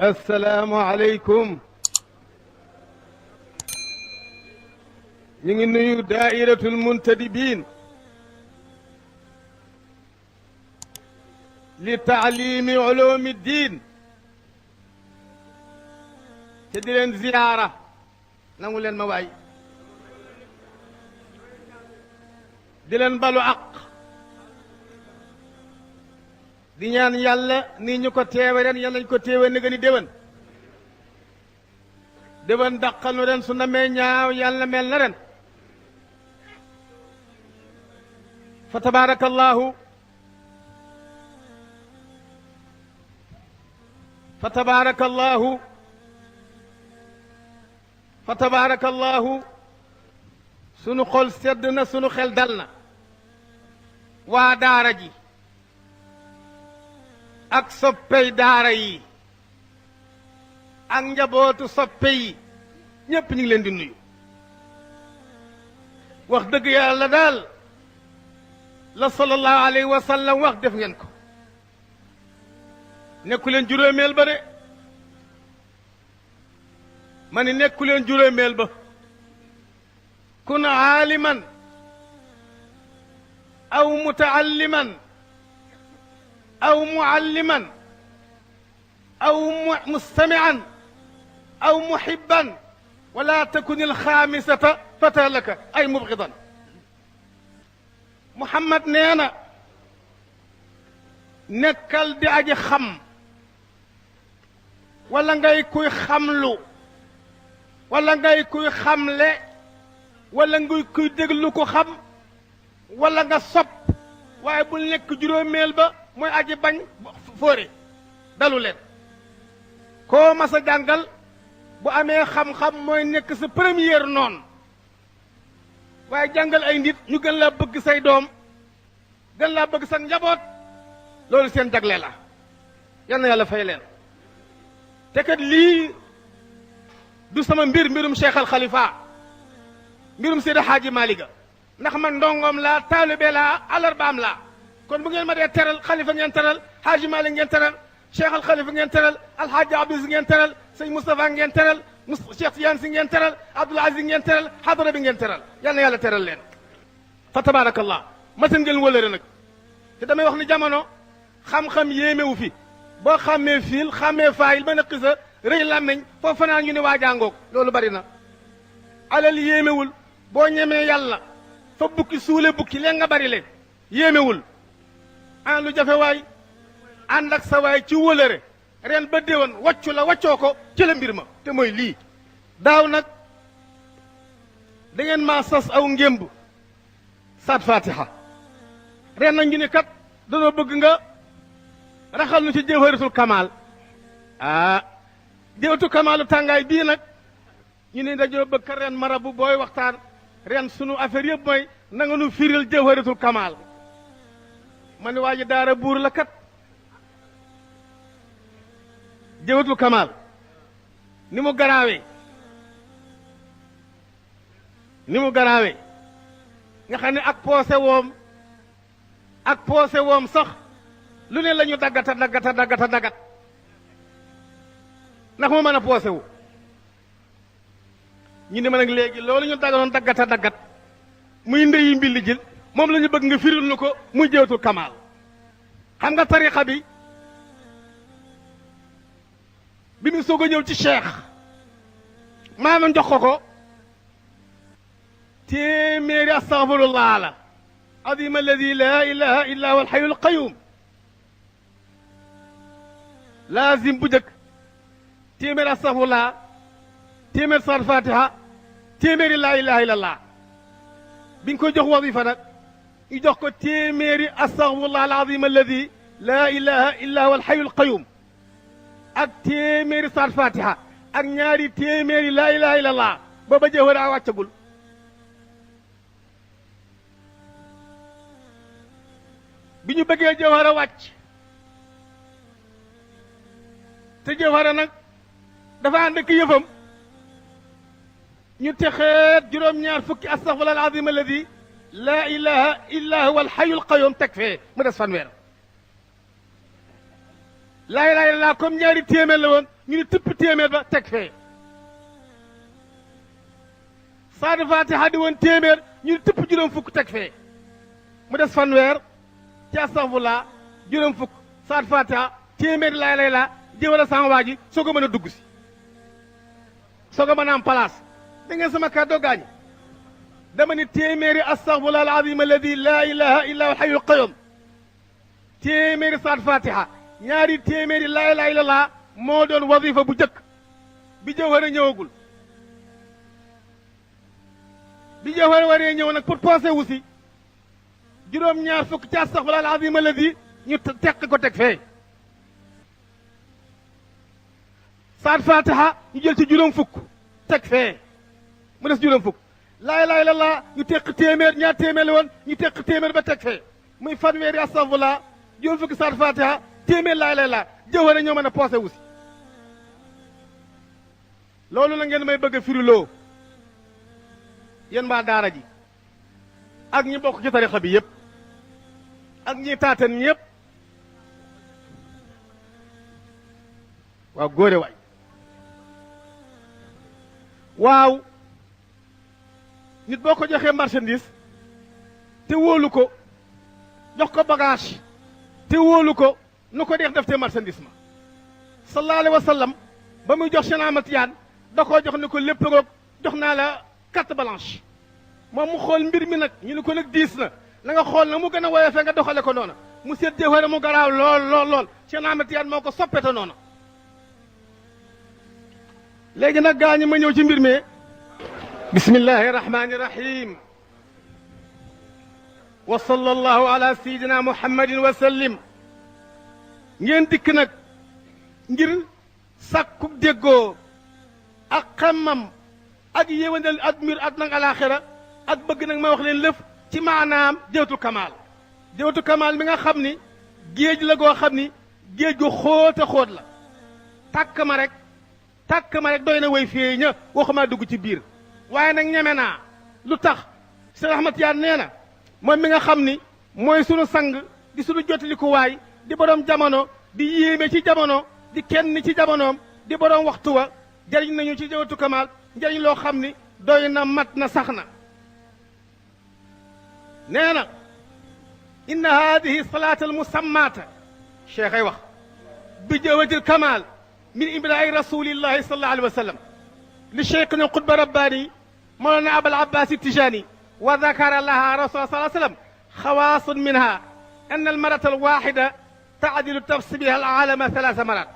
السلام عليكم. نيو دائرة المنتدبين لتعليم علوم الدين تدين زيارة نقول لن مواي دلن بالو أق di ñaan yàlla nii ñu ko teewe ren yàlla ñu ko teewe ni gëni déwén déwén dàqal nu ren su namee ñaaw yàlla mel na ren fa tabarakallahu fa tabarakallahu fa tabarakallahu sunu xol sedd na sunu xel dal na waa daara ji ak soppey daara yi ak njabootu soppe yi ñépp ñu ngi leen di nuyu wax dëgg yàlla daal la sallallahu alayhi wa sallam wax def ngeen ko nekku leen juróomeel ba de ma ni nekku leen juróomeel ba kun aaliman aw mutaalliman أو معلما أو مستمعا أو محبا ولا تكن الخامسة فتالك أي مبغضا محمد نينا نكال دي أجي خم ولا ngay kuy xamlu wala ngay kuy xamle wala ngay kuy déglu ko xam wala nga sopp waaye bul nekk juróomeel ba mooy aji bañ fóore dalu leen koo mas a jàngal bu amee xam-xam mooy nekk sa première noon waaye jàngal ay nit ñu gën laa bëgg say doom gën laa bëgg sa njaboot loolu seen jagle la yal na yàlla fay leen te kat lii du sama mbirum Cheikh Al Khalifa mbirum Seydi Hadji Malick ndax man ndongoom laa taalibe laa alarbaam laa kon bu ngeen ma dee teral xalifa ngeen teral Hadji Malick ngeen teral Cheikh Al Khalifa ngeen teral Alhaji Abdou ngeen teral sëñ Moustapha ngeen teral Cheikh Tidiane si ngeen teral Abdoul Aziz ngeen teral xadara bi ngeen teral yal na yàlla teral leen fa tabarakallah masen ngeen wëlëre nag te damay wax ni jamono xam-xam yéemewu fi boo xàmmee fiil xàmmee faayil ba nekk sa rëy làmmeñ foo fanaan ñu ne waa jàngoog loolu bari na alal yéemewul boo ñemee yàlla fa bukki suule bukki leen nga bari leen yéemewul an lu jafe waay ànd ak sa waay ci wëlëre ren ba déwan waccu la waccoo ko ci la mbir ma te mooy lii daaw nag da ngeen maa sas aw ngémb saat fatiha ren nag ñu ne kat danoo bëgg nga raxal nu ci jawharatul kamal jawharatul kamalu tàngaay bii nag ñu ne dañoo bëgg ka ren marabu booy waxtaan ren sunu affaire yëpp mooy na nga nu firil jawharatul kamal ma ne waa ji daara buur la kat jawharatul kamal ni mu garaawee nga xam ne ak poose woom sax lu ne la ñu daggata daggat ndax mu mën a poose wu ñu ne ma nag léegi loolu ñu dagganoon daggata daggat muy ndeyi mbilli jël moom la ñu bëgg nga firil nu ko muy jawharatul kamal xam nga tariqa bi mu soog a ñëw ci cheikh maamam jox ko téeméeri astaghfirullah la azim alladi la ilaha illa huwa alhayyul qayyum laazim bu njëkk téeméeri astaghfirullah téeméeri salaat fatiha téeméeri la ilaha illallah bi nga koy jox wasifa nag ñu jox ko téeméeri astaghfirullah alazim alladi la ilaha illa huwa alhayyul qayyum ak téeméeri salaat fatiha ak ñaari téeméeri la ilaha illallah booba jawhara wàccagul bi ñu bëggee jawhara wàcc te jawhara nag dafa ànd ak yëfam ñu texeet juróom-ñaar fukki astaghfirullah alazim alladi la ilaha illa huwa alhayyul qayyum teg fee mu des fanweer laa ilaaha illallaah comme ñaari téeméer la woon ñu ni tëpp téeméer ba teg fee saar fatiha di woon téeméer ñu ni tëpp juróom fukk teg fee mu des fanweer ci astaghfirullah juróom fukk saar fatiha téeméer laa lay laa jëwal a sama waa ji soo ko mën a dugg si soo ko mën a am place da ngeen sama kàddoo gaañ dama ni téeméeri astaghfirullah alazim alladi laa ilaha illa huwa alhayyul qayyum téeméeri saar fatiha ñaari téeméeri laa ilaha illallah moo doon wazifa bu jëkk bi jawhar a ñëwagul bi jawhar waree ñëw nag pour posé wu si juróom-ñaar fukk ci astaghfirullah alazim alladi ñu teq ko teg fee saar fatiha ñu jël ci juróom fukk teg fee mu des juróom fukk laa ilaaha illallaah ñu teq téeméer ñaar téeméer la woon ñu teq téeméer ba teg fee muy fanweeri astaghfirullah juróom fukki saar fatiha téeméer laa ilaaha illallaah jawhar ñoo mën a posé wu si loolu la ngeen may bëgg a firiloo yéen waa daara ji ak ñi bokk ci tarixa bi yëpp ak ñi taaten ñëpp waaw góore waay waaw nit boo ko joxee marchandise te wóolu ko jox ko bagage te wóolu ko nu ko deex def te marchandise ma sallallahu alayhi wa sallam ba muy jox Cheikh Ahmad Tijaan da koo jox ni ko lépp roog jox naa la carte blanche moom mu xool mbir mi nag ñu ni ko nag diis na na nga xool na mu gën a woyofee nga doxale ko noona mu seet jëwhar mu garaaw lool Cheikh Ahmad Tijaan moo ko soppete noona léegi nag gaañu ma ñëw ci mbir mi bismillahi rahmani rahim wa sallallahu ala sayidina muhammadin wa sallim ngeen dikk nag ngir sàkku déggoo ak xemmam ak yéwénal ak mbir ak nag alaxira ak bëgg nag ma wax leen lëf ci maanaam jawtu kamaal jawtu kamaal mi nga xam ni géej la goo xam ni géej gu xóot a xóot la tàkk ma rek doy na way fii ña waxuma dugg ci biir waaye nag ñeme naa lu tax Cheikh Ahmad Tijaan nee na moom mi nga xam ni mooy sunu sang di sunu jotalikuwaay di borom jamono di yéeme ci jamono di kenn ci jamonoom di borom waxtu wa jëriñ nañu ci jawatu kamaal njëriñ loo xam ni doy na mat na sax na nee na inna hadihi salaat al musammaata cheikh ay wax bi jawatil kamaal من إملاء رسول الله صلى الله عليه وسلم لشيخنا القطب رباني مولانا أبا العباس التجاني وذكر لها رسول الله صلى الله عليه وسلم خواص منها أن المرة الواحدة تعدل تفسيرها العالم 3 مرات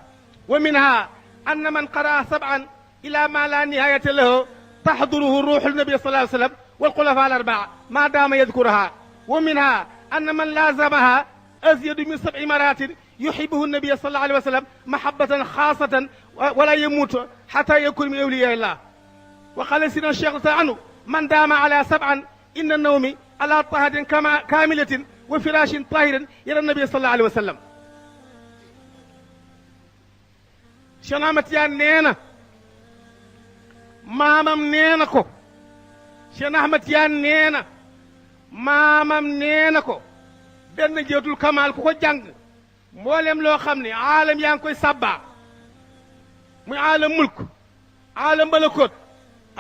ومنها أن من قرأ 7 إلى ما لا نهاية له تحضره روح النبي صلى الله عليه وسلم والخلفاء 4 ما دام يذكرها ومنها أن من لازمها أزيد من 7 مرات يحبه النبي صلى الله عليه وسلم محبة خاصة ولا يموت حتى يكون من أولياء الله وقال سيدنا الشيخ عنه من دام على 7 إن النوم على طهر كاملة وفراش طاهر إلى النبي صلى الله عليه وسلم Cheikh Ahmad Tijaan nee na maamam nee na ko Cheikh Ahmad Tijaan nee na maamam nee na ko benn jawtul kamaal ku ko jàng mboolem loo xam ne aalam yaa ngi koy sabbaa muy aalam mulk aalam balakoot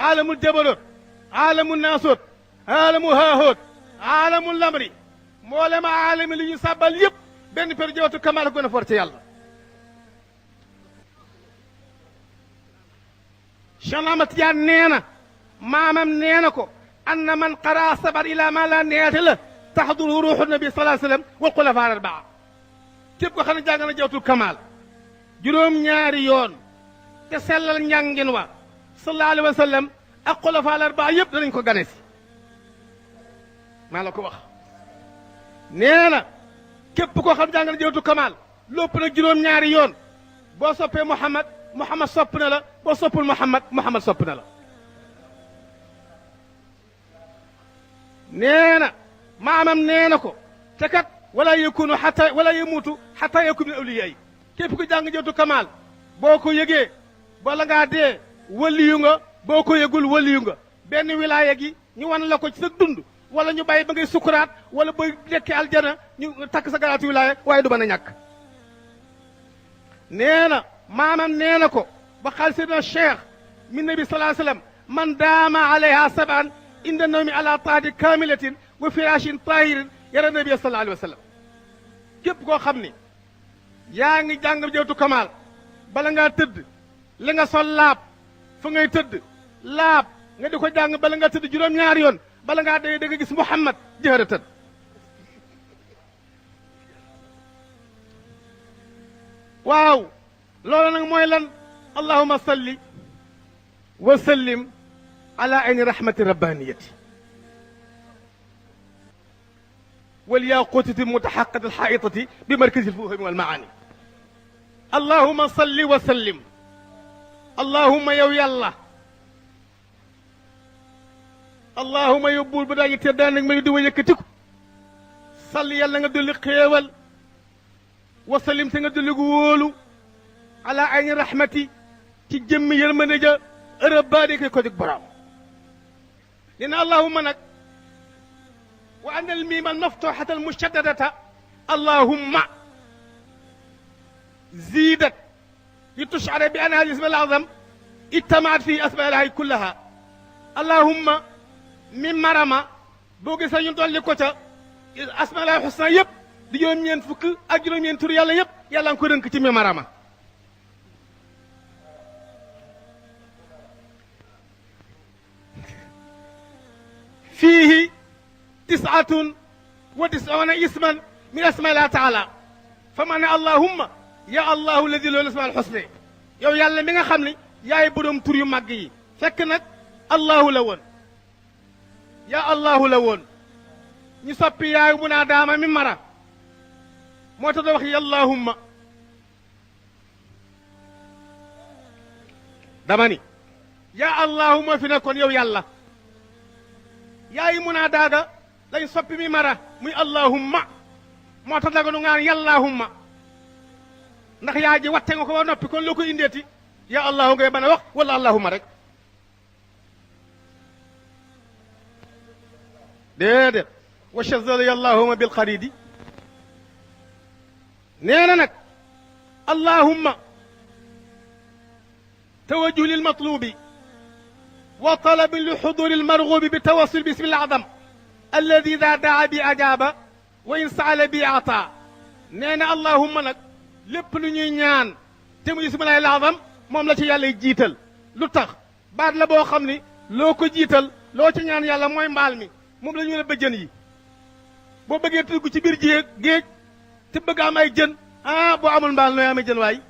aalamul jabaroot aalamul naasoot aalamul haahoot aalamul lamri mboolem aalami li ñu sabbal yëpp benn per jawtu kamaal ko gën a for ci yàlla Cheikh Ahmad Tijaan nee na maamam nee na ko anna man qara 7 ila ma la nihayata la taxduru ruuxu nabi sallallahu alayhi wa sallam wal xulafaa 4 képp ko xam ne jàng na jawtul kamaal juróom-ñaari yoon te sellal njàngin wa sallallahu alayhi wa sallam ak xulafaa 4 yëpp danañ ko gane si maa la ko wax nee na képp koo xam ne jàng na jawtul kamaal lépp nag juróom-ñaari yoon boo soppee Muhammad Muhammad sopp na la boo soppul Muhammad Muhammad sopp na la nee na maamam nee na ko te kat wala yakunu xata wala yamuutu xata yakun min awliyaa yi képp ku jàng jawtu kamaal boo ko yëgee bala ngaa dee waliyu nga boo ko yëgul waliyu nga benn wilaaya gi ñu wan la ko ci sa dund wala ñu bàyyi ba ngay sukuraat wala booy dekki aljana ñu takk sa garaatu wilaaya waaye du mën a ñàkk nee na maamam nee na ko ba xaal sidna cheikh min nabi salaa sallam man daama alayha saban inda nawmi ala taati kamilatin wa firashin tahirin yara nabi sallallahu alayhi wa sallam képp koo xam ni yaa ngi jàng jawtu kamaal bala ngaa tëdd li nga sol laab fa ngay tëdd laab nga di ko jàng bala ngaa tëdd juróom-ñaari yoon bala ngaa dee da nga gis Muhammad jëhëratan waaw loolu nag mooy lan allahuma salli wa sallim ala ayni rahmati rabbaniyati والياقوتة المتحققة الحائطة بمركز الفهم والمعاني اللهم صل وسلم اللهم يا الله اللهم يبول بدا يتدانك ما يدو يكتك صل يلا nga dolli xéewal وسلم te nga dolli wóolu على عين رحمتي ci jëmm yërmande ja rabbaani ko jóg borom dina allahumma nag وأن الميم المفتوحة المشددة اللهم زيدت لتشعر بأن هذا الاسم الأعظم اجتمعت فيه أسماء الله كلها اللهم من مرمى بوغي سا دولي كوتا أسماء الله الحسنى يب دي يوم ñen fukk ak juroom ñen tur yàlla yépp yàlla ko rënk ci mi marama فيه 99 اسما من اسماء الله تعالى فمعنى اللهم يا الله الذي له الاسماء الحسنى yow yàlla mi nga xam ni yaay borom tur yu màgg yi fekk nag allahu la woon yaa allahu la woon ñu soppi yaay bu naa daama mi mara moo tax da wax yallahumma dama ni yaa allahumma fi nekkoon yow yàlla yaay mu naa daaga lañ soppi mi mara muy allahumma moo tax daga nu ngaan yallahumma ndax yaa ji watte nga ko ba noppi kon loo ko indeeti ya allahu ngay mën a wax wala allahumma rek déedéet wa shazala yallahumma bil xaridi nee na nag allahumma tawajjuh lil matlubi wa talabin li xuduri al marghubi bi tawassul bismi al azam alladi ida daa bi ajaaba wa in saala bi ata nee na allahumma nag lépp lu ñuy ñaan te mu ismillahi al-azam moom la ci yàlla jiital lu tax baat la boo xam ni loo ko jiital loo ci ñaan yàlla mooy mbaal mi moom la ñu ne bëjën yi boo bëggee tugg ci biir géej te bëgg am ay jën boo amul mbaal nooy amee jën waay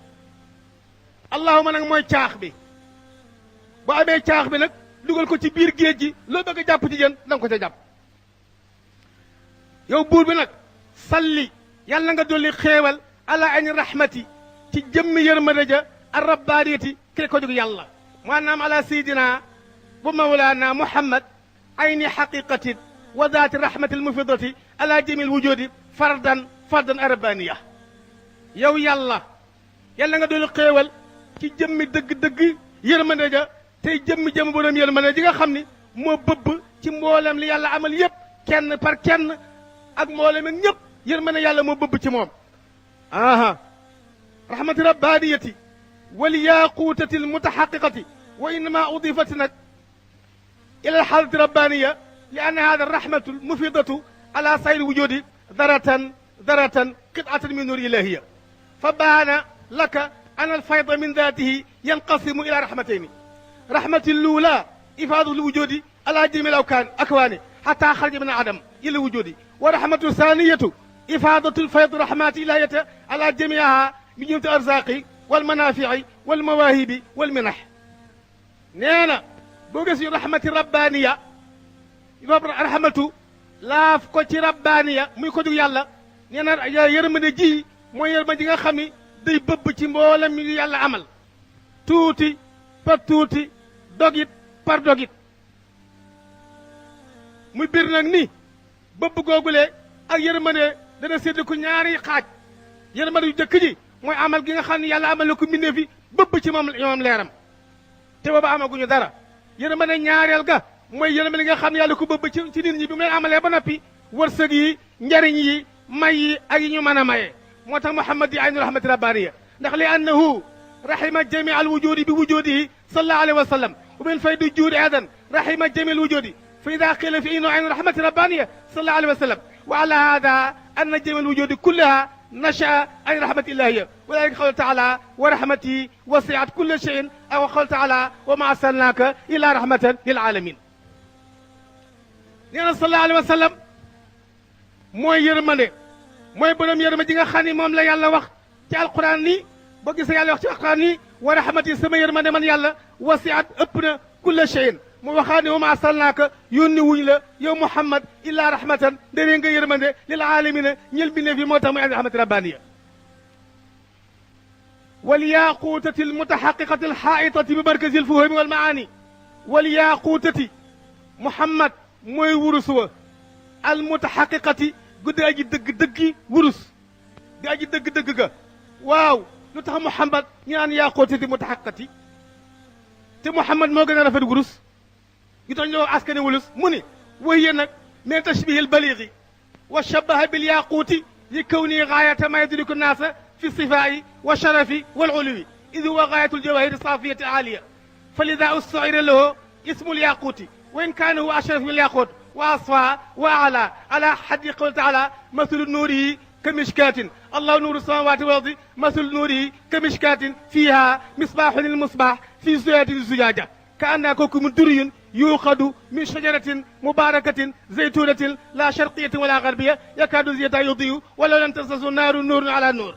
allahumma nag mooy caax bi boo amee caax bi nag dugal ko ci biir géej gi loo bëgg a jàpp ci jën da nga ko ca jàpp yow buur bi nag salli yàlla nga dolli xéewal ala ayni rahmati ci jëmmi yërmande ja ar rabbaaniyati kay ko jóg yàlla maanaam ala sayidina wa mawlana muhammad ayni haqiqatin wa daati rahmati almufidati ala jami alwujudi fardan arabaniya yow yàlla yàlla nga dolli xéewal ci jëmmi dëgg-dëgg yërmande ja tey jëmmi borom yërmande ji nga xam ni moo bëbb ci mboolem li yàlla amal yépp kenn par kenn ak mboolem ak ñëpp yërmande yàlla moo bëbb ci moom رحمة ربانية والياقوتة المتحققة وإنما أضيفت إلى الحالة الربانية لأن هذا الرحمة المفيدة على سائر الوجود ذرة قطعة من نور إلهية فبان لك أن الفيض من ذاته ينقسم إلى رحمتين رحمة الأولى إفادة الوجود على جميع الأكوان حتى خرج من العدم إلى الوجود ورحمة الثانية إفادة الفيض رحمات إلهية على جميعها من جملة الأرزاق والمنافع والمواهب والمنح نينا بوغس رحمة ربانية رحمة laaf ko ci rabbaaniya muy ko dug yàlla nee na yërmande ji mooy yërmande ji nga xam ni day bëbb ci mboolem yu yàlla amal tuuti par tuuti dogit par dogit muy bir nag ni bëbb googule ak yërmande dana sédd ko ñaari xaaj yërmande yu jëkk ji mooy amal gi nga xam ne yàlla amal na ko mbindee fi bëbb ci moom leeram te booba amaguñu dara yërmande ñaareel ga mooy yërmande li nga xam ne yàlla ko bëbb ci nit ñi bi mu leen amalee ba noppi wërsëg yi njariñ yi may yi ak yi ñu mën a maye moo tax Muhammad di aynu rahmati rabbaniya ndax li annahu رحم جميع الوجود بوجوده صلى الله عليه وسلم ومن فيض الجود أيضا رحم جميع الوجود فإذا قيل في نوع رحمة ربانية صلى الله عليه وسلم وعلى هذا أن جميع الوجود كلها نشأ عن رحمة الله ولذلك قال تعالى ورحمتي وسعت كل شيء أو قال تعالى وما أرسلناك إلا رحمة للعالمين nee na sallallahu alayhi wa sallam mooy yërmande mooy borom yërmande ji nga xam ni moom la yàlla wax ci alquran nii boo gisee yàlla wax ci alquran nii wa rahmati sama yërmande man yàlla wasiat ëpp na kulla shay'in mu waxaat ne wa ma arsalnaaka yónni wuñ la yow Muhammad illa rahmatan ndëree nga yërmande lil aalamina ñël bindéef yi moo tax muy andi rahmati rabbaniya wal yaquutati al mutahaqiqati al haitati bi markazi al fuhumi wal maani wal yaquutati Muhammad mooy wurus wa al mutahaqiqati guddi aji dëgg-dëggi wurus di aji dëgg-dëgg ga waaw lu tax Muhammad ñu naan yaquutati mutahaqiqati te Muhammad moo gën a rafet wurus ñu tax ñoo askane wurus mu ni wahiya nag min tashbihi al balighi wa shabaha bil yaquuti li kawni gaayata ma yudriku naasa fi sifaa'i wa sharafi wal uluwi id huwa gaayatu al jawahiri safiyati aaliya fa lida ustu'ira lahu ismu al yaquuti وإن كان هو أشرف من الياقوت وأصفى وأعلى على حد قول تعالى مثل نوره كمشكاة الله نور السماوات والأرض مثل نوره كمشكاة فيها مصباح للمصباح في زجاجة الزجاجة كأنها كوكب دري يوقد من شجرة مباركة زيتونة لا شرقية ولا غربية يكاد زيتها يضيء ولو لم تمسسه نار نور على نور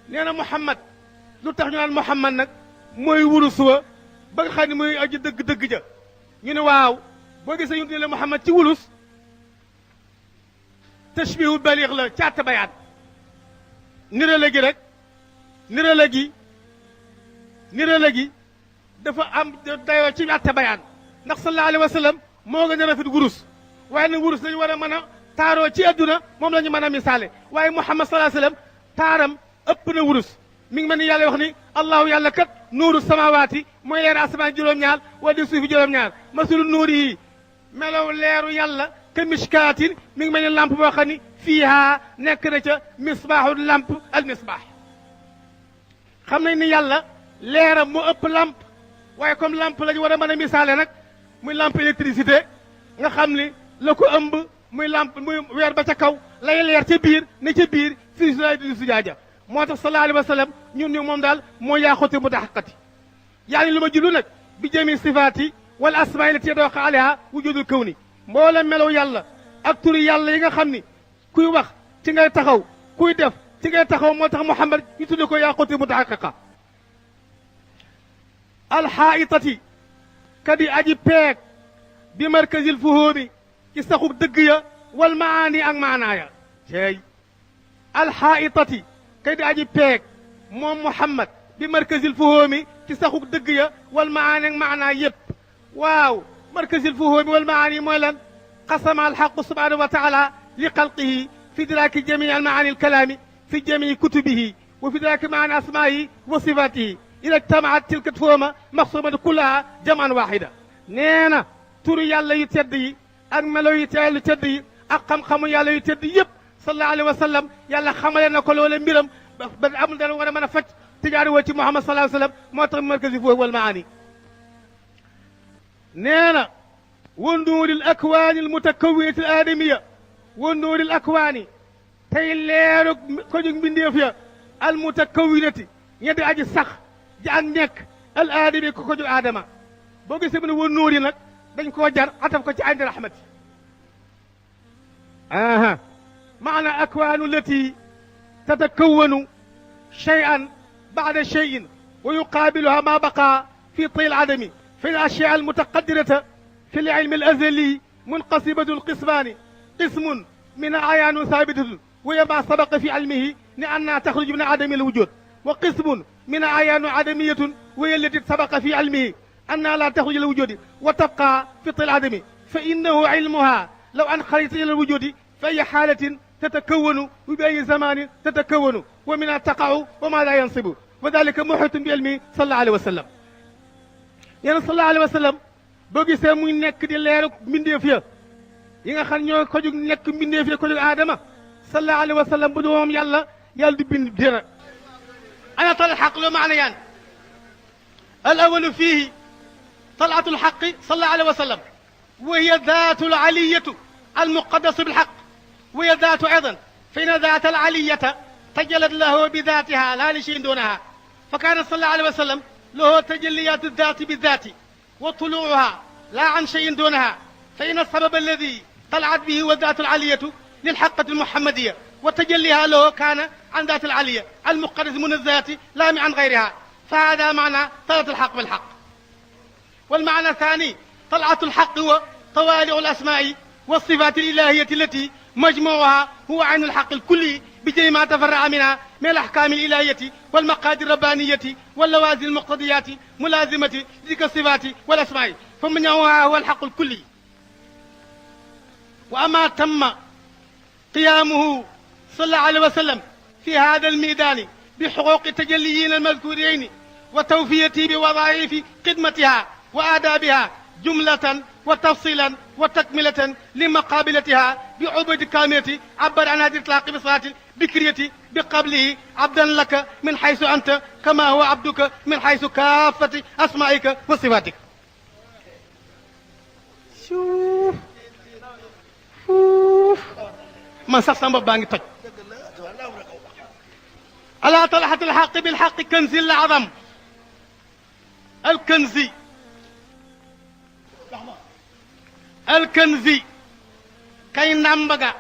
نينا محمد lu tax ñu naan Muhammad nag mooy wurus wa ba nga xam ne mooy aji dëgg-dëgg ja ñu ne waaw boo gisee ñu ne Muhammad ci wulus tashbihu baliix la caata bayaat nirale gi rek nirale gi dafa am dayoo ci atta bayaan ndax sallallahu alayhi wa sallam moo gën a rafet wurus waaye nag wurus lañu war a mën a taaroo ci adduna moom la ñu mën a misaale waaye Muhammad sallallahu alayhi wa sallam taaram ëpp na wurus mi ngi mel ni yàlla wax ni allahu yàlla kat nuuru samawaati mooy leer asamaan juróom-ñaar wala di suufi juróom-ñaar masulu nuur yi melow leeru yàlla ka mishkaatin mi ngi mel ni lamp boo xam ni fiiha nekk na ca misbaaxu lamp al misbaax xam nañ ni yàlla leeram moo ëpp lamp waaye comme lamp la ñu war a mën a misaale nag muy lamp électricité nga xam ni la ko ëmb muy lamp muy weer ba ca kaw lay leer ca biir ne ca biir fii di sujaaja moo tax sallallahu alayhi wa sallam ñun ñu moom daal moo yaaxuti mutahaqqati yaani lu ma jullu nag bi jami sifaati wal asmaa lati yadooqa alayha wujudul kawni mboola melow yàlla ak turi yàlla yi nga xam ni kuy wax ci ngay taxaw kuy def ci ngay taxaw moo tax Muhammad ñu tudde ko yaaxuti mutahaqqiqa alxaitati kadi aji peeg bi markazil fuhumi ci saxu dëgg ya wal maani ak maanaaya cey alxaitati kadi aji peeg moom Muhammad bi markazil fuhumi ci saxu dëgg ya wal maani ak maanaa yépp waaw markazil fuhumi wal maani mooy lan qasama alxaqu subhanahu wa taala li xalqihi fi idraaki jamii almaani alkalaami fi jamii kutubihi wa fi idraaki maani asmaa'ihi wa sifaatihi ila ijtamaat tilka fuhuma maqsumatu kullaha jaman waxida nee na turu yàlla yu tedd yi ak melo yu tedd yi ak xam-xamu yàlla yu tedd yëpp sallallahu alayhi wa sallam yàlla xamale na ko loola mbiram ba amul dara war a mën a faj tijaari woo ci Muhammad sallallahu alayhi wa sallam moo tax markazi fuhum wal maani nee na wa nuuril akwaani al mutakawwinati al aadamiya wa nuuril akwaani tey leeru ko jóg mbindeef ya al mutakawwinati ñeddi aji sax ji ak nekk al aadami ko jóg aadama boo gisee mu ne wa nuur yi nag dañ koo jar ataf ko ci ayni rahmati aha maana akwaanu lati tatakawwanu shay'an ba'da shay'in wa yuqaabiluha ma baqa fi tayl adami fa al ashyaa al mutaqaddirata fi al ilmi al azali munqasibatu al qismaani qismun min ayaanu thabitatun wa hiya ma sabaqa fi ilmihi ni anna taxruju min adami al wujud wa qismun min ayaanu adamiyatun wa hiya allati sabaqa fi ilmihi أنها لا تخرج إلى الوجود وتبقى في طي العدم فإنه علمها لو أن خرجت إلى الوجود فأي حالة تتكون وبأي زمان تتكون ومنها تقع وما لا ينصب وذلك محيط بعلمه صلى الله عليه وسلم يعني صلى الله عليه وسلم boo gisee muy nekk di leeru mbindeef ya yi nga xam ñoo ko jóg nekk mbindeef ya ko jóg aadama sallallahu alayhi wa sallam bu du moom yàlla du bind dara ana tal xaq lu maana yaan الأول فيه طلعة الحق صلى الله عليه وسلم، وهي ذات العلية المقدس بالحق، وهي ذات أيضا، فإن ذات العلية تجلت له بذاتها لا لشيء دونها، فكان صلى الله عليه وسلم له تجليات الذات بالذات وطلوعها لا عن شيء دونها، فإن السبب الذي طلعت به والذات العلية للحقة المحمدية، وتجليها له كان عن ذات العلية المقدس من الذات لا عن غيرها، فهذا معنى طلعة الحق بالحق. والمعنى الثاني طلعة الحق هو طوالع الأسماء والصفات الإلهية التي مجموعها هو عين الحق الكلي بجميع ما تفرع منها من الأحكام الإلهية والمقادير الربانية واللوازم المقتضيات ملازمة تلك الصفات والأسماء، فمنها هو الحق الكلي. وأما تم قيامه صلى الله عليه وسلم في هذا الميدان بحقوق التجليين المذكورين وتوفيته بوظائف خدمتها وآدابها جملة وتفصيلا وتكملة لمقابلتها بعبد كاملة، عبر عن هذه الإطلاق بصلاة بكرية بقبله عبدا لك من حيث أنت كما هو عبدك من حيث كافة أسمائك وصفاتك. شوف من سسم بانغ تج على طلحة الحق بالحق كنز العظم، الكنزي الكنزي كي نمبغا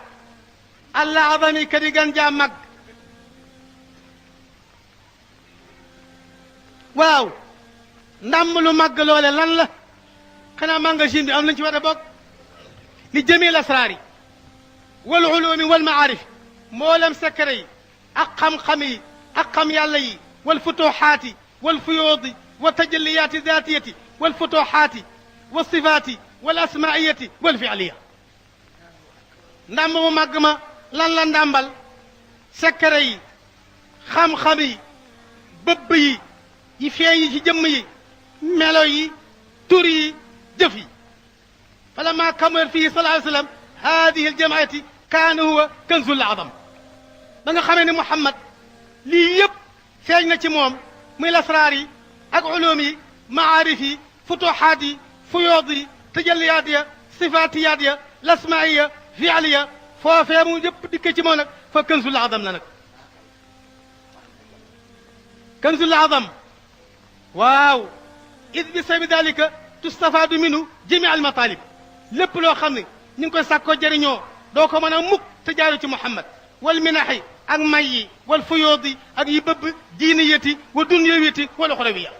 العظمي كدي غنجا مك. waaw ndam lu mag loole lan la xanaa magasin bi am nañ ci war a bokk li jëmee lasraar yi wal ulumi wal maarif mboolem secret yi ak xam-xam yi ak xam yàlla yi wal futuxaati wal fuyuudi wa tajalliyaati zaatiyati wal futuxaati wa sifaati wal asmaiyati wal fialiya. ndam mu màgg ma lan la ndàmbal secret yi xam-xam yi bëbb yi yi feeñ yi ci jëmm yi melo yi tur yi jëf yi. فلما كمل فيه صلى الله عليه وسلم هذه الجماعة كان هو كنز العظم. ba nga xamee ne Muhammad lii yëpp feeñ na ci moom muy lasraar yi ak ulum yi maarif yi futuxaat yi fuyood yi tajalliyaat ya sifaatiyaat ya lasmaiya fialiya foofee mu yëpp dikke ci moom nag fa kanzul azam la nag. kanzul azam waaw id bi sabi dalika tustafaadu minhu jami al matalib, lépp loo xam ne ñu ngi koy sàkkoo jëriñoo doo ko mën a mukk te jaaru ci Muhammad. wal minaxi ak may yi wal fuyoodi ak yi bëbb diiniyati wa dunyawiyati wal uxrawiya,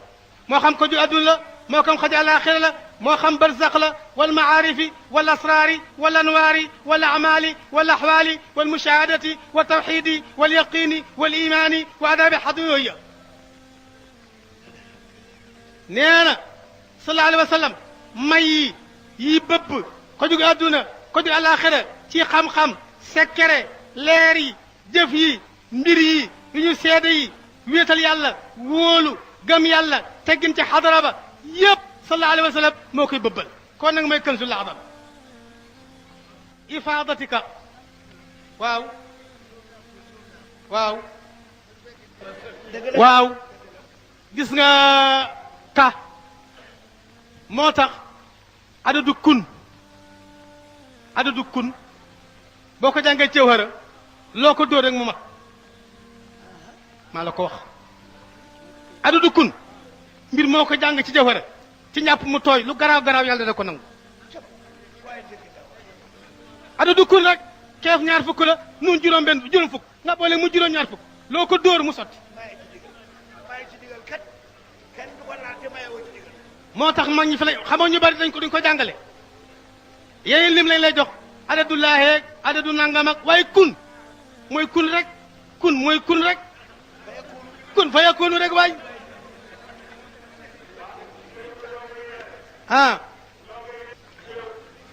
moo xam ko ju adduna la moo xam xaji alaxira la moo xam barzaq la wal maarifi wal asraari wal anwaari wal amaali wal axwaali wal mushahadati wa tawxidi wal yaqini wal imaani wa adaabi xaduyooya. nee na sallallahu alayhi wa sallam may yi bëbb ko jug adduna ko jug alaxira ci xam-xam sekkere leer yi jëf yi mbir yi yu ñu seede yi wéetal yàlla wóolu gëm yàlla teggin ci xadara ba yëpp sallallahu alayhi wa sallam moo koy bëbbal. kon nag may kanzul azam ifaadatika waaw waaw waaw gis nga ka moo tax adadu kun boo ko jàngee Jawhara loo ko dóor rek mu mat, maa la ko wax. adadu kun mbir moo ko jàng ci Jawhara ci ñàpp mu tooy lu garaaw garaaw yàlla da ko nangu. adadu kun rek keef ñaar fukk la nun juróom benn juróom fukk nga boole mu juróom ñaar fukk loo ko dóor mu sotti. moo tax mag ñi fi lay xamoo ñu bari duñ ko jàngale yeneen lim lañ lay jox adadu laaheeg adadu nangam ak waaye kun mooy kun rek kun mooy kun rek kun fa yakunu rek waay.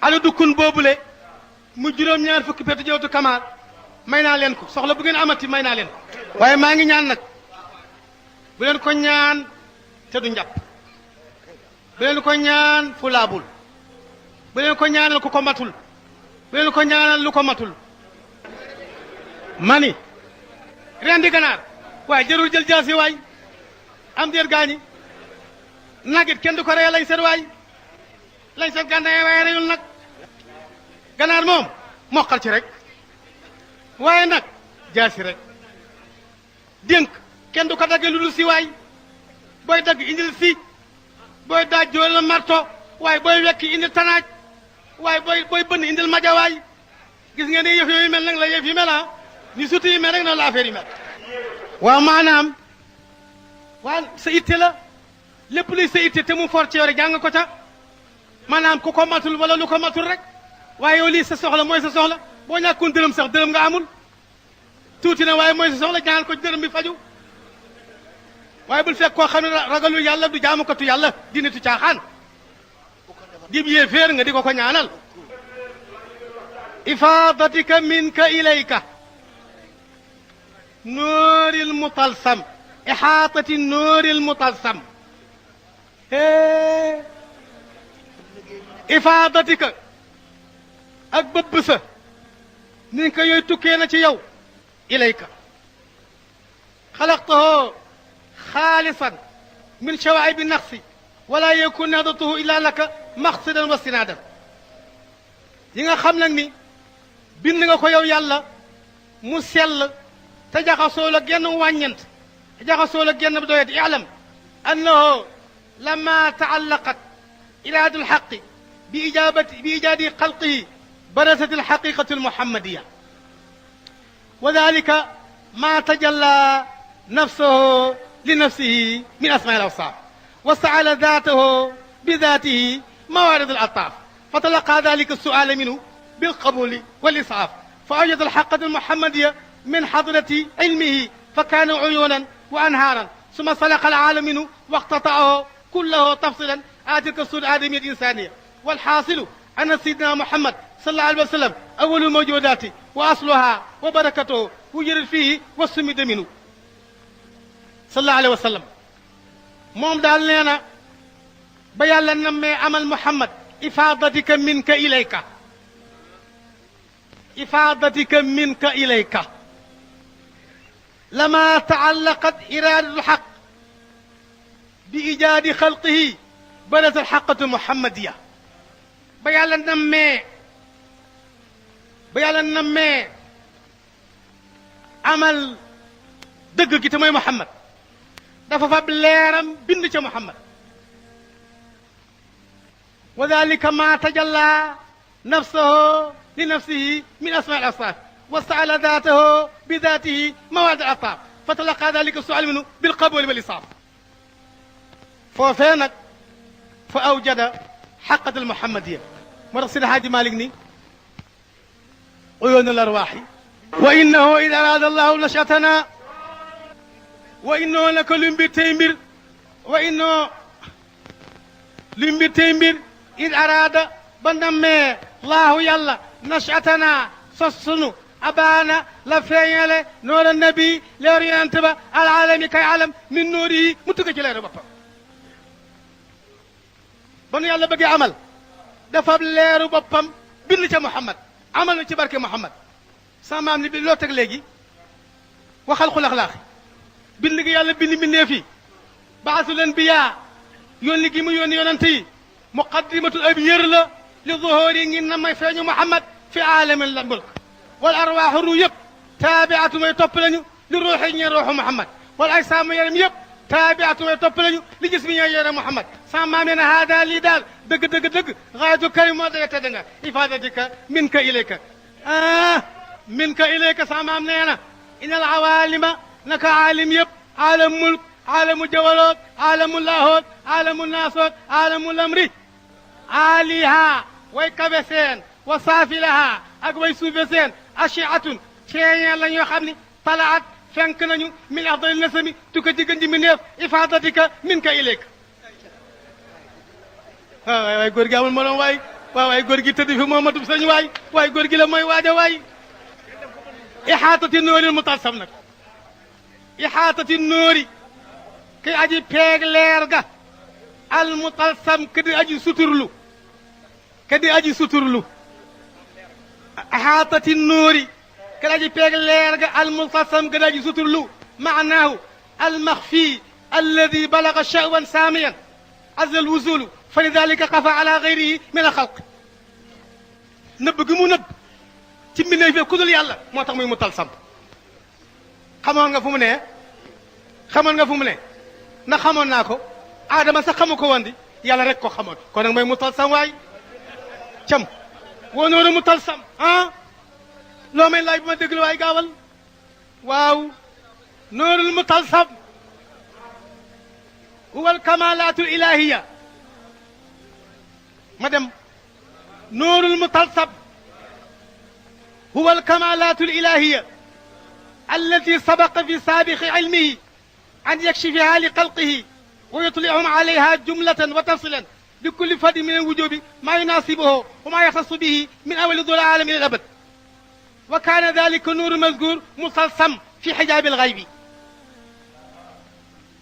adadu kun boobule mu juróom-ñaar fukki petu jawtu kamaar may naa leen ko soxla bu ngeen amati may naa leen ko waaye maa ngi ñaan nag bu leen ko ñaan te du njàpp, bu leen ko ñaan fu laabul, bu leen ko ñaanal ku ko matul, bu leen ko ñaanal lu ko matul. mani rendi ganaar waaye jërul jël jaasi waay am déet gaañi nagit kenn du ko reye lañ seet waay lañ seet gànnaay waaye reyul nag ganaar moom moqal ci rek waaye nag jaasi rek dénk kenn du ko daggee lu dul si waay booy dagg indil si booy daaj jool la marto waaye booy wekki indil tanaaj waaye booy bënn indil maja waay gis nga ni yëf yooyu mel nag la yëf yi mel ah ni suti yi mel rek noonu la affaire yi mel waaw maanaam waaw sa itte la lépp luy sa itte te mu for ci yow rek jàng ko ca maanaam ku ko matul wala lu ko matul rek waaye yow lii sa soxla mooy sa soxla boo ñàkkoon dërëm sax dërëm nga amul tuuti na waaye mooy sa soxla jàngal ko dërëm bi faju waaye bul fekk koo xam ne ragalu yàlla du jaamukatu yàlla di nitu caaxaan dib yéeféer nga di ko ñaanal ifaadatika minka ilayka nuuril mutalsam ihaatati nuuril mutalsam ifaadatika ak bëbb sa ni ko yooyu tukkee na ci yow ilayka xalaqtahu xaalisan min shawaa'ibi naqsi wala yakun nadatuhu illa laka maqsidan wa sinaadan yi nga xam nag ni bind nga ko yow yàlla mu sell te jaxasoo la genn wàññent te jaxasoo la genn doyet i'lam annahu lamma taallaqat iraadu lxaqi bi ijaadi xalqihi برزت الحقيقة المحمدية وذلك ما تجلى نفسه لنفسه من أسماء الأوصاف واستعال ذاته بذاته موارد الألطاف فتلقى ذلك السؤال منه بالقبول والإسعاف فأوجد الحقة المحمدية من حضرة علمه فكان عيونا وأنهارا ثم سلق العالم منه واقتطعه كله تفصيلا تلك الصورة الآدمية الإنسانية والحاصل أن سيدنا محمد صلى الله عليه وسلم أول الموجودات وأصلها وبركته وجرت فيه والسمد منه صلى الله عليه وسلم moom daal nee na ba yàlla nammee amal Muhammad ifaadatika minka ilayka ifaadatika minka ilayka lama taallaqat iraadatu lxaq bi ijaadi xalqihi badat alxaqatu muhammadiya ba yàlla nammee amal dëgg gi te mooy Muhammad dafa fab leeram bind ca Muhammad wa dalika ma tajalla nafsahu li nafsihi min asmaa al awsaaf wastaala daatahu bi daatihi mawaad al ataaf fa talaqa dalika sual minhu bil qabuli wal isaaf foofee nag fa awjada xaqat al muhammadiya moo tax Seydi Haaji Malick ni uyuun al arwaaxi wa innahu id araada allahu nashatana wa innoo naka lu mbir tey mbir wa innoo lu mbir tey mbir id araada ba nammee laahu yàlla nashatana sos sunu abaana la feeñale noora nabi leer yonent ba alalami kay alam min nóori yi mu tugg ci leeru boppam ba nu yàlla bëggee amal dafa leeru boppam bind ca Muhammad amal na ci barke Muhammad sama maam ni bi loo teg léegi waxal xulaxlaaxi bind gi yàlla bind bindee fi baasul anbiya yónni gi mu yónni yonante yi muqaddimatul ab yër la li zuhuri ngi na may feeñu Muhammad fi aalamin la mulk wal arwaaxu ru yëpp taabiatu may topp lañu li ruuxi ñeen ruuxu Muhammad wal ajsaamu yaram yëpp taabiatu may topp lañu li gis mi ñooy yore Muhammad sama maam nee na haada lii daal dëgg dëgg dëgg xaayatu karim moo daga tedd nga ifaadatika minka ilayka minka ilayka sama maam nee na inal awaalima naka aalim yëpp aalam mulk aalamu jawaloot aalamu laahoot aalamu naasoot aalamu lamri aaliha way kabe seen wa saafilaha ak way suufe seen achiatun ceeñeen la ñoo xam ni talaat fenk nañu min afdali nasami tuka ci gën ji mi neef ifaadatika minka ilayka waay waay góor gi amul moroom waay waay góor gi tëdd fi Muhammadu sañ waay góor gi la mooy waaja waay ihaatati nooril mutalsam nag ihaatati noori kay aji peeg leer ga al mutalsam kadi aji suturlu ihaatati noori kadi aji peeg leer ga al mutalsam kadi aji suturlu maanaahu al maxfi alladi balaga sha'wan saamiyan azza al wusulu fa lidalika xafa ala gayrihi min al xalq nëbb gi mu nëbb ci mbindeef yi ku dul yàlla moo tax muy mu talsam xamoon nga fu mu ne xamoon nga fu mu ne ndax xamoon naa ko aadama sax xamu ko woon di yàlla rek ko xamoon kon nag mooy mu talsam waay cam woo noonu mu talsam ah loo may laaj bu ma déglu waay gaawal waaw noorul mu talsam huwa alkamalaatu ilahiya ma dem noorul mu talsam huwa alkamalaatu ilahiya التي سبق في سابق علمه أن يكشفها لخلقه ويطلعهم عليها جملة وتفصيلا لكل فرد من الوجوب ما يناسبه وما يختص به من أول ذو العالم إلى الأبد وكان ذلك النور المذكور مصلصم في حجاب الغيب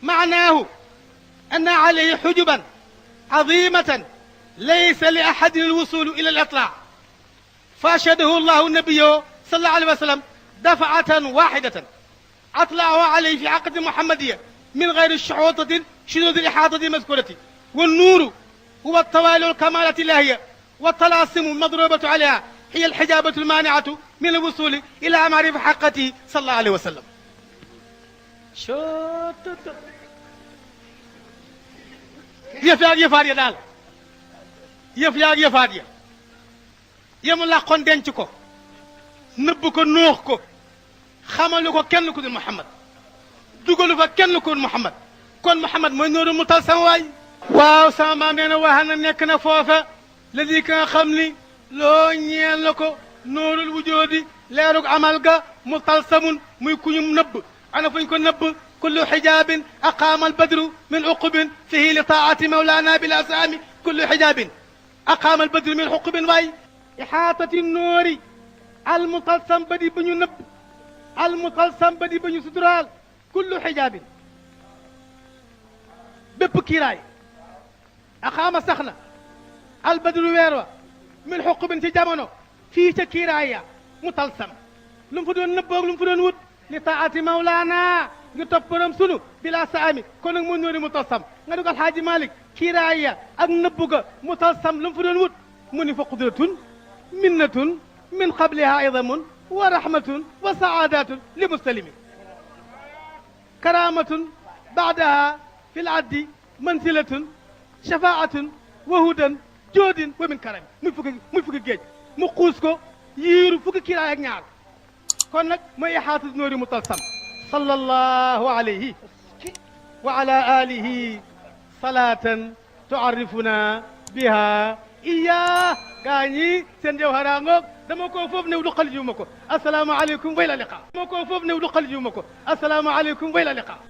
معناه أن عليه حجبا عظيمة ليس لأحد الوصول إلى الإطلاع فأشهده الله النبي صلى الله عليه وسلم دفعة واحدة أطلعه عليه في عقد محمدية من غير الشعوطة شذوذ الإحاطة المذكورة والنور هو الطوال والكمالة الإلهية والطلاسم المضروبة عليها هي الحجابة المانعة من الوصول إلى معرفة حقته صلى الله عليه وسلم yëf ya daal yëf ya yemu làqoon denc ko nëbb ko noox ko xamalu ko kenn ku dul Muhammad dugalu fa kenn ku dul Muhammad kon Muhammad mooy nooru mu tal sama waay waaw sama maam nee na wax na nekk na foofa la di ka nga xam ni loo ñeel la ko noorul wujoodi leerug amal ga mu tal samun muy kuñum nëbb ana fuñ ko nëbb kullu xijaabin aqaama albadru min uqubin fihi li taati mawlana bil asaami kullu xijaabin aqaama albadru min uqubin waay ixaatati noori almutalsam ba di ba ñu nëbb almutalsam ba di ba ñu suturaal kullu xijaabin bépp kiiraay aqaama sax na albadru weer wa min xuqubin ci jamono fii ca kiiraay ya mutalsam lu mu fa doon nëbboog lu mu fa doon wut li taati mawlaana ngir topp borom sunu bila saami kon nag mu noori mutalsam nga dugal xaaji Malik kiiraay ya ak nëbbu ga mutalsam lu mu fa doon wut mu ni fa qudratun minnatun min qabliha idamun wa rahmatun wa saadatun li muslimi karamatun baadaha fi laddi mansilatun shafaatun wa hudan joodin wa min karami muy fukki géej mu xuus ko yiiru fukki kiiraay ak ñaar kon nag mooy ixaatu noori mutalsam sallallahu alayhi wa ala alihi salatan tuarrifuna biha iya gaa ñi seen jawhara ngoog dama ko foofu new du xal jiw ma ko assalaamu aleykum way la liqa dama ko foofu new du xal jiw ma ko assalaamu aleykum way la liqa